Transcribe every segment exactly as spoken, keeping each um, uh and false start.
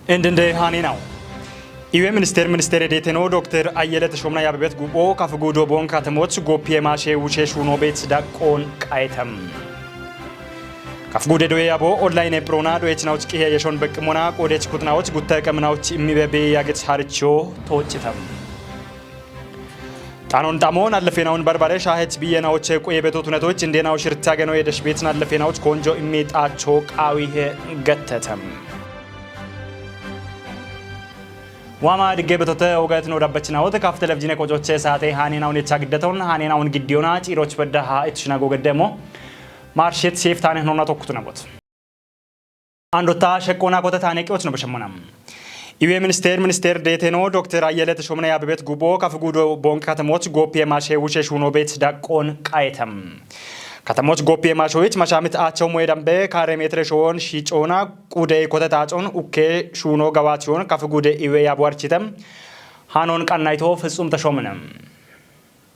Indinde haninau. Iwe minister ministere deteno dokter Ayyele Teshomna yabebet gubo kafgudo bon katemoch gopiye mashe wushe shuno bet daqqon qayetem. Kafgude doye yabo online prona doyechnauch qihe yeshon beqmona qodech kutnauch gutta qemnauch immibe be yagit haricho tochitam. Xanon xamon allefenaun barbare shahet biyenaoche quye betot hunetoch indenau shirta geno yedesh betna allefenaoch konjo immi xacho qawihe gettetem. Wama digge betote ogaet no dabbachnawot kaf televizine qocoche saate hanenaun echa giddeton hanenaun giddiona ciroch beddaha etshna gogedemo. Marshet sef tane nona tokkutu nabot. Andotta sheqqona kote tane qiyoch no beshemmona. Iwe minister minister deteno dokter Ayyele Teshomna yabebet gubo kafgudo bon katemoch gopiye mashe wushe shuno bet daqqon qayetem. Katemoch gopiye mashoyich mashamit acho moye dambe kare metre showon shicona qudey kote tacon ukke shuno gawation kafgude iwe yabo architem. Hanon qannayto Fitsum Teshomne.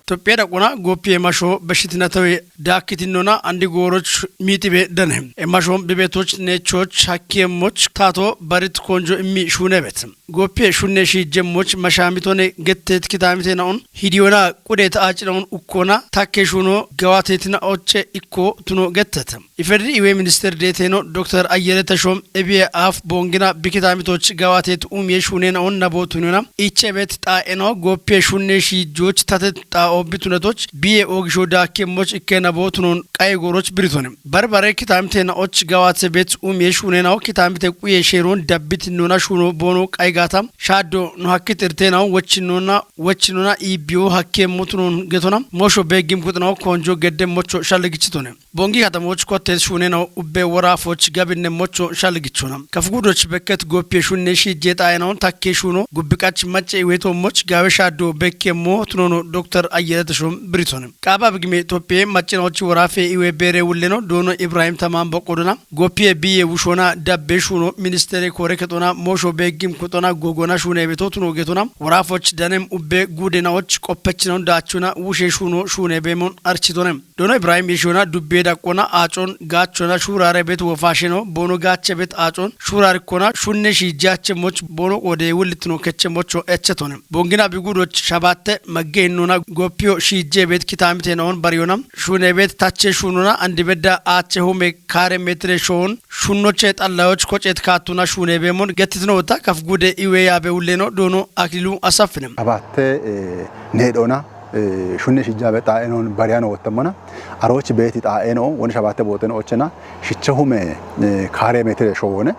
Tophiya daqona gopiye masho beshitnatowe daakitinnona andi gooroch mitibe dane. Emashon bibetoch nechoch hakkiyemoch tato barit konjo immi shunebet. Gopiye shunne shijjemoch mashamitone gettet kitamite naun hidiyona qudet acinaun ukkona takke shuno gawatetina oche ikko tuno gettet. Ifedri iwe minister deteno dokter Ayyele Teshom ebiye af bongina bikitamitoch gawatet umiye shunena on nabo tununa ichebet xaeno gopiye shunne shijjoch tatet xao bitunatoch biye ogisho dakke moch ikke nabo tunon qaye goroch biritone. Barbare kitamite naoch gawatse bet umiye shunena o kitamite quye sheron dabbit nona shuno bono qaygata shaddo no hakkit irtena wochinona wochinona ibiyo hakke motunon getona mosho begim kutna konjo gedde mocho shalgichitone. Bongi katamoch kottes shunena ubbe worafoch gabinne mocho shalgichona. Kafgudoch bekket gopiye shunne shijje xayenaun takke shuno gubbiqach macce iwe tommoch gawe shaddo bekke mo tunono dokter Ayyele Teshom biritone. Qaba bigime Tophiye maccinoch worafe iwe bere wulleno dono Ibrahim Tamam boqodona gopiye biye wushona dabbe shuno ministere kore ketona mosho begim kutona gogona shune beto tuno getona worafoch danem ubbe gudenaoch qoppechinon dachuna wushe shuno shune bemon architone. Dono Ibrahim yeshona dubbe daqqona acon gachona shurare bet wofasheno bono gache bet acon shurarikkona shunne shijjache moch bono qode wullitno keche mocho echetone. Bongina bigudoch shabatte magge innona goppiyo shijje bet kitamite naon bariyona shune bet tache shunona andibedda ache hume kare metre shon shunnoche xallayoch kocet kattuna shune bemon gettitno wota kafgude iwe yabe wulleno dono Aklilu Asafinem. Abatte, eh, nedhona, eh, shunne shijjabe xaenon bariyano wottamana. Aroch beti xaeno woni shabatte boten ochena shiche hume, eh, kare metre showone.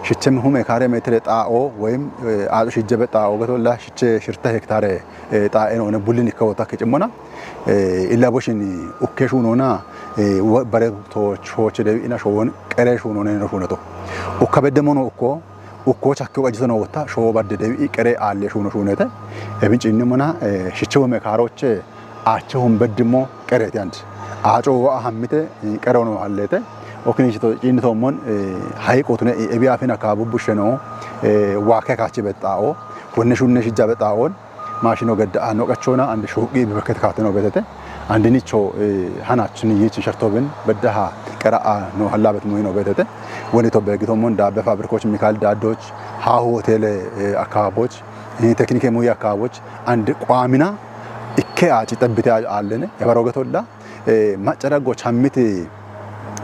Shiche hume kare metre xao woyim, eh, ato shijjabe xao gatolla shiche shirta hektare, eh, xaeno ne bulin ikka wota kicimona. Eh, illa boshin ukke shunona, eh, wa-, bare to choche de ina showon qere shunone no shunato. Ukka bedde mono ukko, ukko chakke wajito no wota show badde de i qere alle shuno shunete. Ebin cinni mona, eh, shiche hume karoche ache hum beddimo qereti andi. Aco wa hammite, eh, qero no hallete. Okini chito cinni to mon, eh, hayi qotune i ebi afina ka bubbusheno, eh, wa ke kachi betao. Wonne shunne shijja betaon. Mashino gedda ano qachona andi shuqi bibeket kateno betete. Andi nicho, eh, hanachin yichin shartobin beddaha qera a no halabet muino betete. Woni to begito mon dabbe fabrikoch mikal daddoch ha hotele, eh, akaboch, eh, teknike muyi akaboch andi qwamina ikke aci xebbite a-, allene. Yabaro getolla, eh, maccara goch hammiti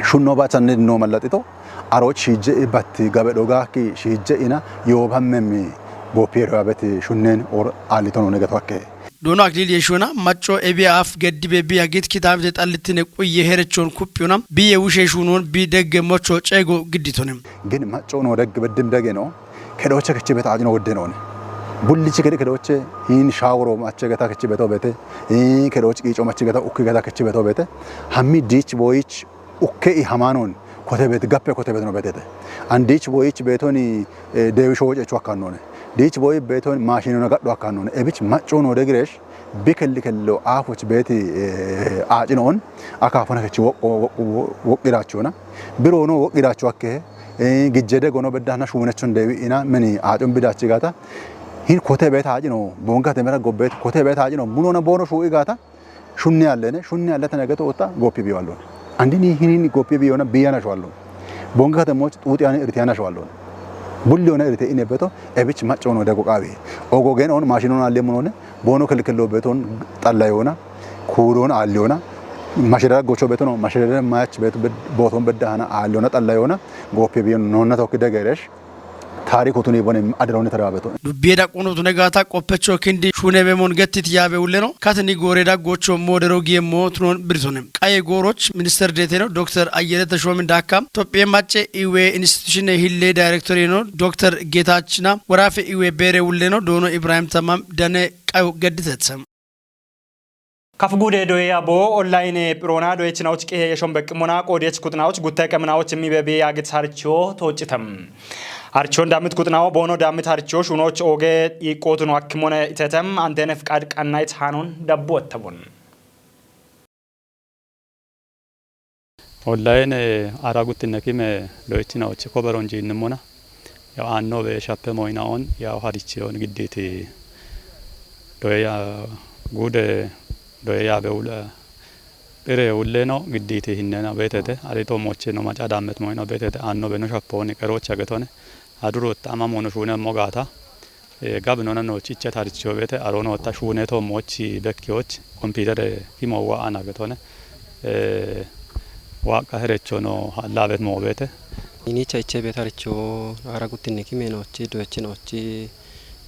shunno bachanne no mallatito. Aroch shijje i batti gabe dhogakki shijje ina yobammemmi gopiero abeti shunnen or alitono negatoakke. Dono Akliil yeshona macco ebiya af geddibe biya git kitamite xallitine quye herechon kuppiyona biye wushe shunon bi degge mocho cego gidditone. Gin macco no degge beddim dege no. Kedoche kechi beta ajno wodde none. Bullichi kede kedoche hin shawro macce geta kechi beto bete. Hin kedoche qico macce geta ukki geta kechi beto bete. Hammi dich boyich ukke i hamanon kotebet gappe kotebet no betete. Andich boyich betoni, eh, dewisho woce chu akkanone. Dich boy beton mashinona gaddo akkanone. Ebich macco no degresh bi kelli kello afoch beti, eh, acinon akafana kechi wo-, wo-, wo-, woqirachona. Biro no woqiracho akke, eh, gijjede gono bedda na shunechon dewi ina meni acon bidachi gata. Hin kotebet acino bonga temera gobbet kotebet acino munona bono shu igata. Shunni allene, shunni alletene geto otta goppi biyo allon. Andini hinini goppi biyona biyana sho allon. Bonga katemoch xuxi ani irtiyana sho allon. Bulli hoona irite ine beto, ebich macca hono dego qaawi. Ogo gen on maashinoon aalleemmoon hoone, boono kelkello beton xalla yoona, kuudoon aalliyoona, mashedara gocho betono, mashedara maach bet-, bet-, booton bedda hana aalliyoona xalla yoona, gooppe biyon noonna tokki degeresh, taariku tuni bone adirooni taraabeto. Dubbiye daqqunutune gaata qoppecho kindi shuunebemon gettit yaabe ulleno, katini gooreda gocho moodero giyemmo tunon biritone. Qaye gooroch minister deeteno Dokter Ayyele Tashoomi Daakka, Tophiye Macce Iwe Institushine Hille Daayirektoreno Dokter Geetaachina, Waraafe Iwe Beere ulleno Doono Ibrahim Tamam dane qayo gedditeth. Kaf guude doye abo online phiroona doyechinawoch qihe yeshon beqqimona qoodiyech kuxinawoch gutte qeminawoch immi bebi yaagit harcho tooccitem. Harchon dammit kuxinawo boono dammit harcho shuunoch ooge iiqqootuno akkimone itetem antene fiqaad qannayt haanon dabbu ottabon. Online ara guttinne kime doyechinawoch koberon jiinnimona. Yaw aanno be shappe moynaon, yaw harichiyon gidditi doye ya-, guude doye yaabe ula, phire ulleno gidditi hinnena beetete, arito moche no maca daammet moyno beetete, aanno be no shapponi qerocha getone, adurot ama mono shuune mo gaata, e, gabinona nooch ichet haricho beete, arono ta shuune to mochi bekkiyoch, kompitere kimo wa ana getone, e, wa ka herecho no hallabet mo beete. Inicha iche beete haricho ara guttinne kime noochi, doyechi noochi,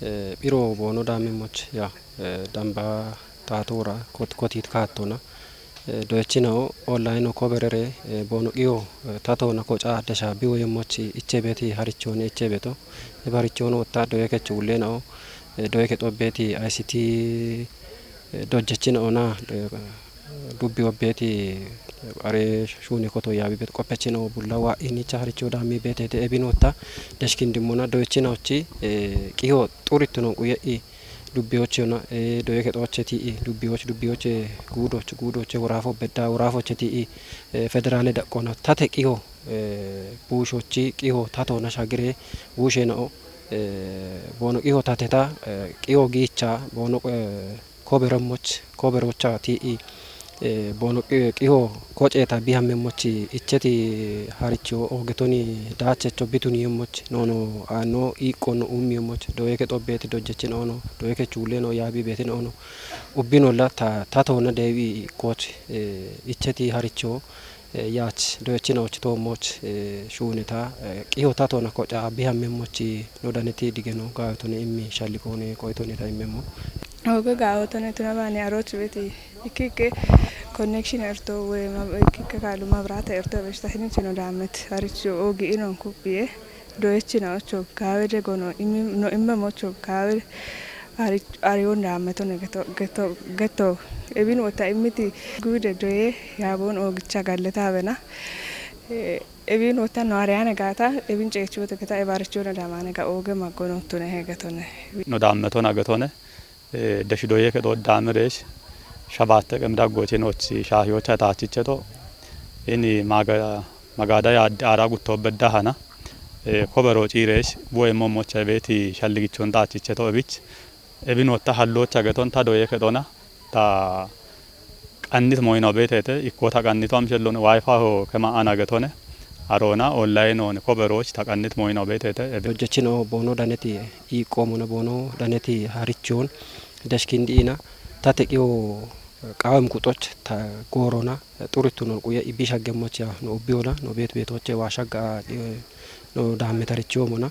e, phiro boono daame moch, ya, e, damba tatora kot-, kotit kaatona. E, doyechinawo online o koberere, e, boono qiyo, e, tatona koca desha biwo yemmoch iche beeti harichoni iche beeto. E, barichon wotta doye kechu ulleenawo, e, doye kexo beeti I C T, e, dojjechinawo na, e, dubbi obbeeti are shuuni koto yaabi beet qoppechinawo bulla wa inicha haricho daami beetete ebin wotta deshkindimmona doyechinawochi, e, qiyo xuritunon quye'i dubbiyochona, e, doye kexoche ti'i, dubbiyoch, dubbiyoche guudoch, guudoche woraafo bedda, woraafoche ti'i, e, federaale daqqona tate qiyo, e, buushochi qiyo tatona shagire buushenao, e, boono qiyo tateta, e, qiyo giicha, boono, e, koberemmoch, koberocha ti'i, e, boono qi-, qiyo koceeta bihammemmoch icheti haricho oogetoni daachecho bituni yemmoch noono aanno iiqqonno uummi yemmoch doye kexo beeti dojjechinawono, doye kechu ulleenawo yaabi beetinawono, ubbinolla ta-, tatona deewi iiqqoch, e, icheti haricho, e, yaach doyechinawoch toommoch, e, shuuneta, e, qiyo tatona koca bihammemmoch no daneti digeno gaawetone immi shalliqoone qoytoneta immemmo. Ooge gaawetone tuna baane aroch beeti. Ikkikke connection erto woy mab-, ikkikke kaalu mabraate erto beshta hinichi no daamet. Haricho oogi inon kubbiye. Doyechinawocho kaawe dego no immi-, no immemmocho kaawe hari-, hariyon daameto ne geto, geto, geto. Ebin wotta immiti guude doye yaabon oogicha galleta bena. E, ebin wotta no ariyane gaata, ebin ceechu wote geta e barichona daamane ga ooge maggono tune he getone. No daametona getone. E, deshi doye kexo daameresh, shabatte qem daggoche nooch shaahiyocha taachicheto, ini maga-, magada yaadde ara gutto bedda hana, e, kobero ciiresh, buwe mommocha beeti shalligichon taachicheto ebich, ebin wotta hallocha geton ta doye kexona, ta qannit moyno beetete, ikkota qannito amshellon wifi ho kema ana getone, arona online on koberoch ta qannit moyno beetete, ebe- Dojjechino boono daneti iiqqoomona boono daneti harichon deshkindi'ina, ta teqiyo qaawem kuxoch ta goorona, xurittunon quye ibbi shaggemmoch ya no ubbiyola, no beet beetoche waa shagga, e, no daammeta richiyoomona,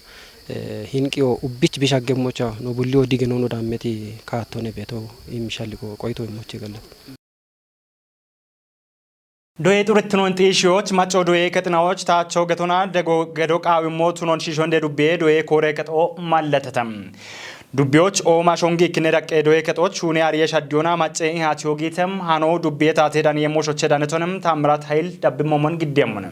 e, hinqiyo ubbich bi shaggemmoch ya no bulliyo digeno no daammeti kaattone beeto im shalligo qoyto immoch gallet. Doye xurittunon xiishiyoch, macco doye kexinawoch taacho getona dego gedo qaawimmo tunon shiishonde dubbiye doye koore kexo malletete. Dubbiyoch ooma shongi ikkine daqqe doye kexoch shuune ariye shaddiyona macce ihaatiyo giitem hano dubbiye taate daniyemmo shoche danetonem Taammirat Hayil dabbimmomon giddeemmone.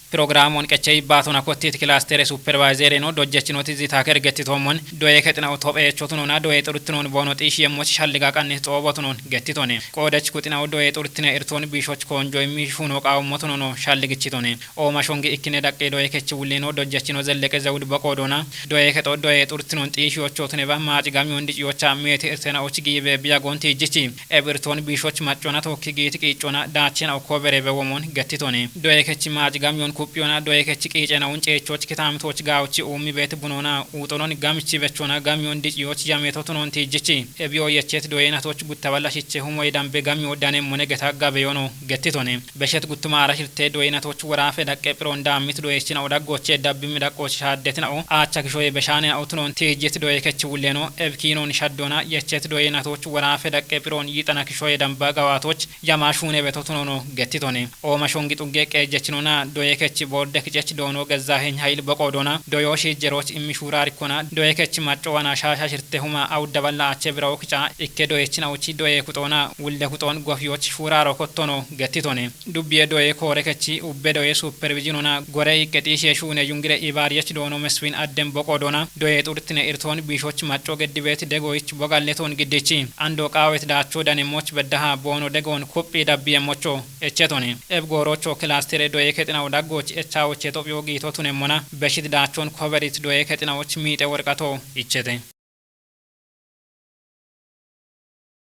Pirogiraamon qeche ibbaatona kottiit kilaastere supervayzeereno dojjechinoti zitaaker gettitoommon doye kexinaw topheechotunona doye xurittunon boono xiishiyemmoch shalliga qannis xoobotunon gettitone. Qoodech kuxinaw doye xurtine irtoon biishoch koonjoy miishuno qaawummotunono shalligichitone. Ooma shongi ikkine daqqe doye kech wullino dojjechino zelleqe zewud boqoodona. Doye kexo doye xurtinon xiishiyochotuneba maaci gamiyon diciyocha meeti irtena och giibe biyagoon tiijjichi. Ebirtoon biishoch maccona tookki giiti qiiccona daachena okko berebe womon gettitone. Doye kech maaci gamiyon Piona doye kechi qiicenawun ceechoch kitaamitoch gaochi uumi beet bunona uuxonon gamichi bechona gamiyon diciyoch yameto tunon tiijjichi. Ebiyo yechet doye natoch guttaballa shiche humoy dambe gamiyo dane mone geta gabeyono gettitone. Beshet guttuma ara shirte doye natoch worafe daqqe phiron daammit doyechina'o daggoche dabbimi daqqoch shaaddetina'o aacha kishoye beshaanena'o tunon tiijjit doye kechi wulleno ebkiinon shaddona yechet doye natoch worafe daqqe phiron yixana kishoye damba gawaatoch yama shuune beto tunono gettitone. Ooma shongi xugge qeejjechinona doye kechi boorde kicech doono Gezzaheny Hayil boqo doona doyo shiijjeroch immi shuurarikkona doye kechi macco wana shaasha shirte huma awudda balla ache birawo kica ikke doyechina'ochi doye kuxoona wulde kuxoon gofiyoch shuuraro kottono gettitone. Dubbiye doye koore kechi ubbe doye supervizhinona gore iqqe xiishiye shuune yungire ibaariyech doono Mesfin Addem boqo doona doye xurtine irtoon biishoch macco geddibeet degoyich bogalleton giddichi. Ando qaawet daacho danemmoch beddaha boono degoon kuphi dabbiyemmocho echetone. Eb goorocho kilaastere doye kexinaw daggoch echawoche Tophiyo giito tunemmona beshit daachon koberit doye kexinawoch miixe worqato ichete.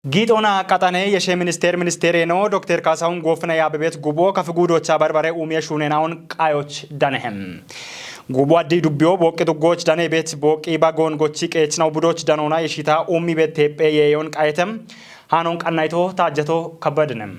Giixoona qaxane yeshe ministeer ministeere no Dokter Kaasahun Goofina yaabebet gubo kafi guudocha barbare uumiye shuunenawon qayoch danehem. Gubo addi dubbiyo booqqi xuggoch danebet booqqi bagoon gochi qeechinaw budoch danona yeshita uumi bet teephe yeeyon qayetem. Haanon qannayto taajjato kabbadinem.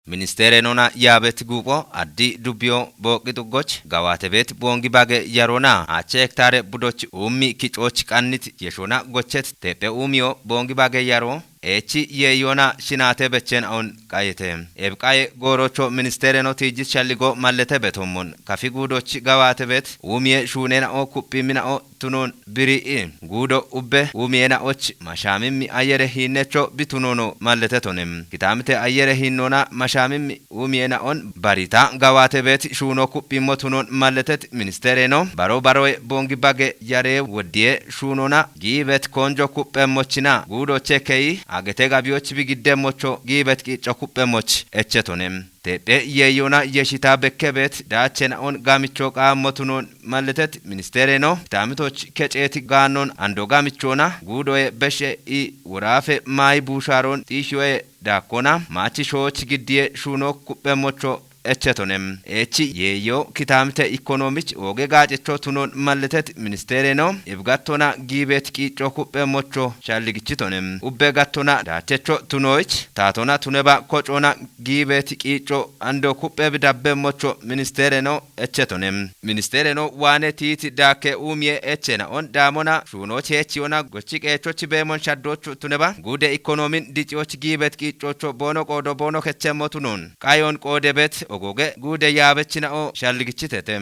Ministeere nona yaabet guupho addi dubbiyo booqqi xuggoch gawaate beet boongi bage yarona ache hektaare budoch uummi kicoch qannit yeshona gochet teephe uumiyo boongi bage yaro eechi yeeyona shinaate bechen aun qayete. Eb qaye goorocho ministeere no tiijjit shalligo mallete betommon kafi guudoch gawaate beet uumiye shuunena'o kuphimina'o tunon biri'i guudo ubbe uumiyeena'och mashaamimmi ayyere hiinnecho bitunono mallete tone. Kitaamite ayyere hiinnoona mashaamimmi uumiyeena'on barita gawaate beet shuuno kuphimmo tunon malletet ministeereno baro baroye boongi bage yaree woddiye shuunona giibet konjo kuphemmochina guudoche keyi agete gabiyoch bigiddemmocho giibet qiicco kuphemmoch eche tone. Teephe yeeyona yeshita bekkebeet daachena'on gaamicho qaammo tunon malletet ministeereno kitaamitoch keceeti gaannon ando gaamichona guudoye beshe i woraafe maayi buushaaron xiishiyoye daakkona maachi shooch giddiye shuuno kuphemmocho eche tone. Eechi yeeyo kitaamite ikonoomich ooge gaacecho tunon malletet ministeereno ibgattona giibeet qiicco kuphemmocho shalligichi tone. Ubbe gattona daachecho tunoyich taatona tuneba kocona giibeet qiicco ando kuphe bidabbemmocho ministeereno eche tone. Ministeereno waane tiiti daakke uumiye echena'on daamona shuunoch heechiyona gochi qeechoch beemon shaddochu tuneba guude ikonoomin diciyoch giibet qiiccocho boono qoodo boono kechemmo tunon qayon qoodebet ogoge guude yaabechina'o shalligichitete.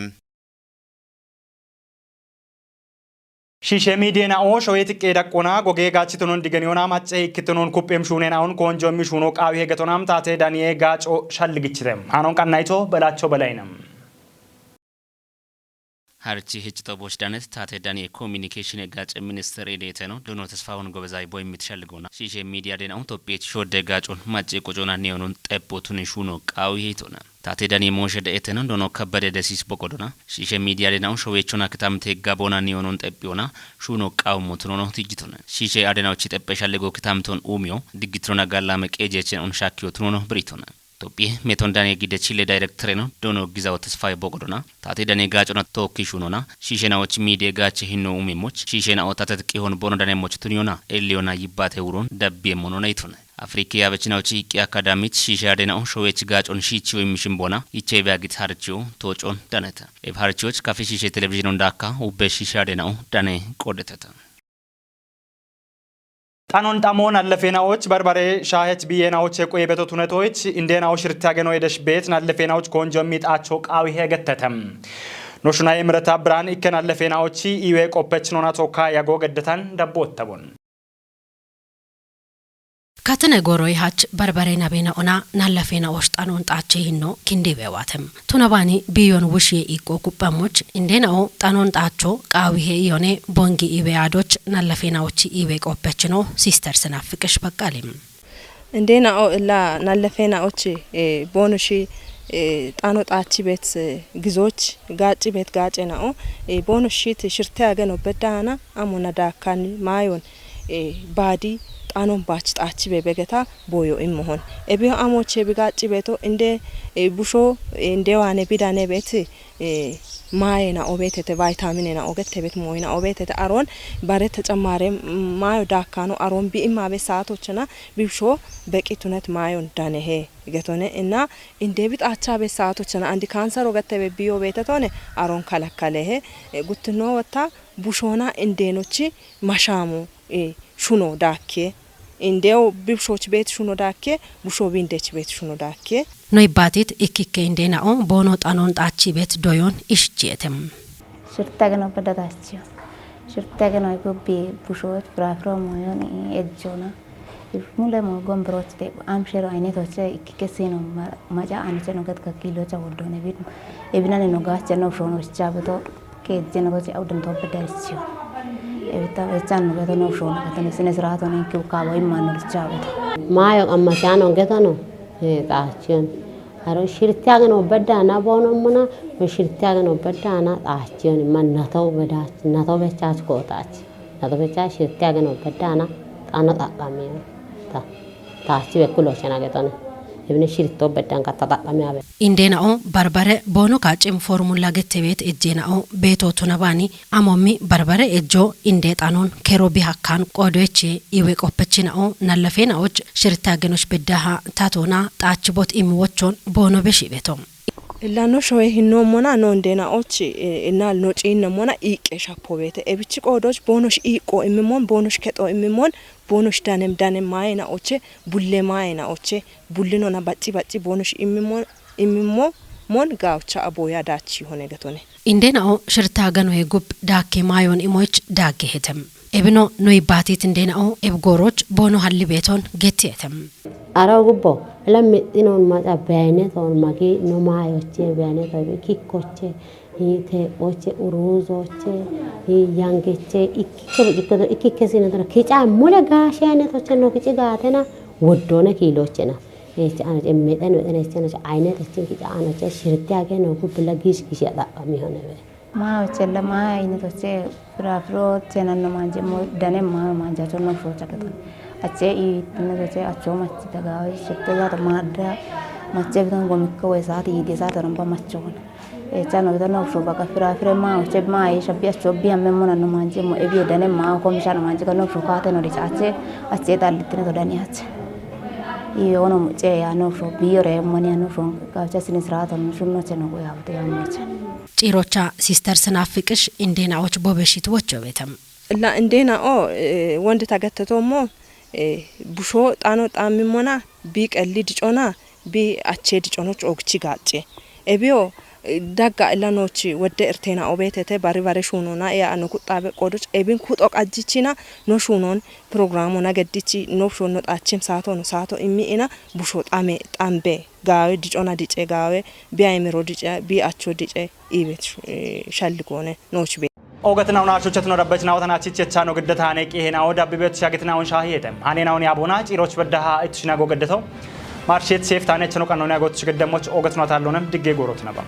Shiishe miidiyena'o showee tiqqee daqqona gogee gaachitonon digeniyona macce ikkitonon kuphem shuunena'on koonjo immi shuuno qaawi hegetonam taate Daniye Gaaco shalligichite. Haanon qannayto Belacho Belaynem. Harchi hichito boch danet taate Daniye communication gaace minister edeeteno Dono Tesfahun Gobezay boy mit shalligona. Shiishe miidiya dena'o Tophiyech shodde gaacon macce qocona neyonon xeppo tuni shuuno qaawi heitona. Taate Daniye mooshe de'eteno Dono Kabbade Desis boqodona. Shiishe miidiya dena'o showechona kitamte gabona neyonon xeppiyona shuuno qaawi motunono tijjitona. Shiishe adenaochi xeppe shalligo kitamton uumiyo diggitrona gallame qeejechen on shakkiyo tunono biritona. Tophiye meton dane gide chile dayrektereno Dono Gizawo Tesfaye boqodona. Taate dane gaacona tookki shuunona. Shiishena'och miidiye gaache hinno uumimmoch. Shiishena'o tatet qihon bono danemmoch tuniyona. Elliyona yibbate wuron dabbiye monona itona. Afriki yaabechina'och iqqi akadamich shiishe adena'o showech gaacon shiichiyo immishin bona. Ichey beagit harchiyo toocon daneta. Eb harchiyoch kafi shiishe televizinon daakka ubbe shiishe adena'o dane qodeteta. Xanon xamo nallefeena'och barbare shaahech biyyeena'och hequye beto tunetoyich indeena'o shirti ageno yedesh beet nallefeena'och koonjo miixaacho qaawi heegettetem. Noshunaye mireta biraan ikke nallefeena'ochi iwe qoppech nona tokka yago geddetan dabboottabon. Katine gooroy hach barbare nabeena'ona nallefeena'och xanon xaache hinno kindibe waatem. Tunabani biyon wushiye iqqo kuphemmoch indeena'o xanon xaacho qaawi he iyone bongi iwe aadoch nallefeena'ochi iwe qoppechino sister senafiqesh baqqalim. Indeena'o illa nallefeena'ochi eh, boono shi eh, xano xaachi beet eh, gizoch gaaci beet gaace na'o eh, boono shiit shirte ageno beddahana amo nadaakkanni maayon eh, baadi Xanon baach xaachi be begeta boyo immohon. Ebiyo amoche bigaci beto inde, eh, busho, eh, inde wane bidane beti, eh, maayena obetete, vitaminena ogete bet moyina obetete aron bare tecamare maayo daakano aron bi immabe saatochena bibsho beqi tunet maayon danehe getone. Inna inde bi xaacha be saatochena andi kanser ogete be biyo betetone aron kalakalehe, eh, guttino wata bushona indenochi mashamu, eh, shuno daakke. Indew bibshoch beet shuno daakke, busho bindech beet shuno daakke. Noy baatit ikkikke indeena'o boono xanon xaachi beet doyon ishchietem. Shirtageno bedatachiyo. Shirtageno gubbi bushoch firafiro moyon ejjona. Mule mo gombiroch de amshero aynetoche ikkikke sino ma-, maca anoche no gat kakkilocha woddone bid. Ebinane no gache no shono chabeto. Kejjeno goche awdan tobbe derchiyo. Ebita echan beto no shon beto ne sine sirato ne kiu kabo imman no cha beto. Maayo amma chano getano, eh, tachiyon. Aro shirtiagen obbedana bono muna, no shirtiagen obbedana tachiyon. Man nato bedach, nato bechach ko tach. Nato bechach shirtiagen obbedana, tano takamiyo. Ta. Taachi bekkulo shena getone. Ebine shiritto beddan katta xaqqami abe. Indeena'o barbare boono kaacim formula gettebeet ejjeena'o beeto tunabani amommi barbare ejjo indee xanon kero bihakkan qoodoeche iwe qoppechina'o nallafeena'och shirtaagenoch beddaha tatona xaachibot imiwochon boono beshibeto. Illa no shoye hinno mona no indeena'och, eh, innal no ciinna mona iiqqe shappo beete. Ebichi qoodoch boonosh iiqqo immimon, boonosh kexo immimon, boonosh danem danem maayena oche, bulle maayena oche, bullinona bacci bacci boonosh immimon, immimmo mon gaawcha aboya daachi hone getone. Indeena'o shirta ganoye gub daakke maayon imoch daagge hetem. Ebino noy baatit indeena'o eb gooroch boono halli beeton getti hetem. Ara gubbo, ela mixxinon maca beayneton magi no maayoche, beayneton kikkoche, hi teephoche, uruuzoche, hi yangeche, ikkikke bucikkito, ikkikke sinetona, kica mule gaashe aynetoche no kici gaatena, woddone kiilochena. Eche ano ce mexen wexen eche ano ce aynet echen kica ano ce shirte age no gubbila gish gish axaqqami hone be. Maayochella maayo aynetoche firafiro chenanno manje mo dane maayo manjacho no shocha keton. Ache i tine doche acho machi tagawe shirte zato maadda mache biton gomikko we saat i de saat ron ba macho hone. Echano bita no sho baka firafire maayoche maaye shabbi acho bi amme mona no manje mo ebi dane maayo komishano manje ka no sho kate no de chache ache dalitine to dani ache. Iyo no muche ya no sho biyo re moni ya no sho gacha sini sirata no shunno che no go ya bute ya muche. Ciirocha sister sinafiqsh indeena'och bobeshit wocho betam. La indeena'o, eh, wonde tagettetommo, eh, busho xano xammimona, bi qelli dicona, bi ache diconoch ogchi gaacce. Ebiyo, eh, dagga illa nooch wodde irteena'o beetete bari bare shuunona iya ano kuxxaabe qoodoch ebin kuxo qajjichina no shuunon programona geddichi no shuuno xaachim saato no saato immi'ina busho xame xambe gaawe dicona dice gaawe bi aymiro dice bi acho dice iibet, eh, shalligoone nooch be. Ogatinaw naashuchatino dabbachinaw tanachichechano giddataane qihenaw dabbibet shagitinaw shahiyetem. Hanenaw ni abona ciiroch beddaha itshinago geddato. Marshet seftaane chano qanona goch geddamoch ogatinaw tallonem digge gorot naba.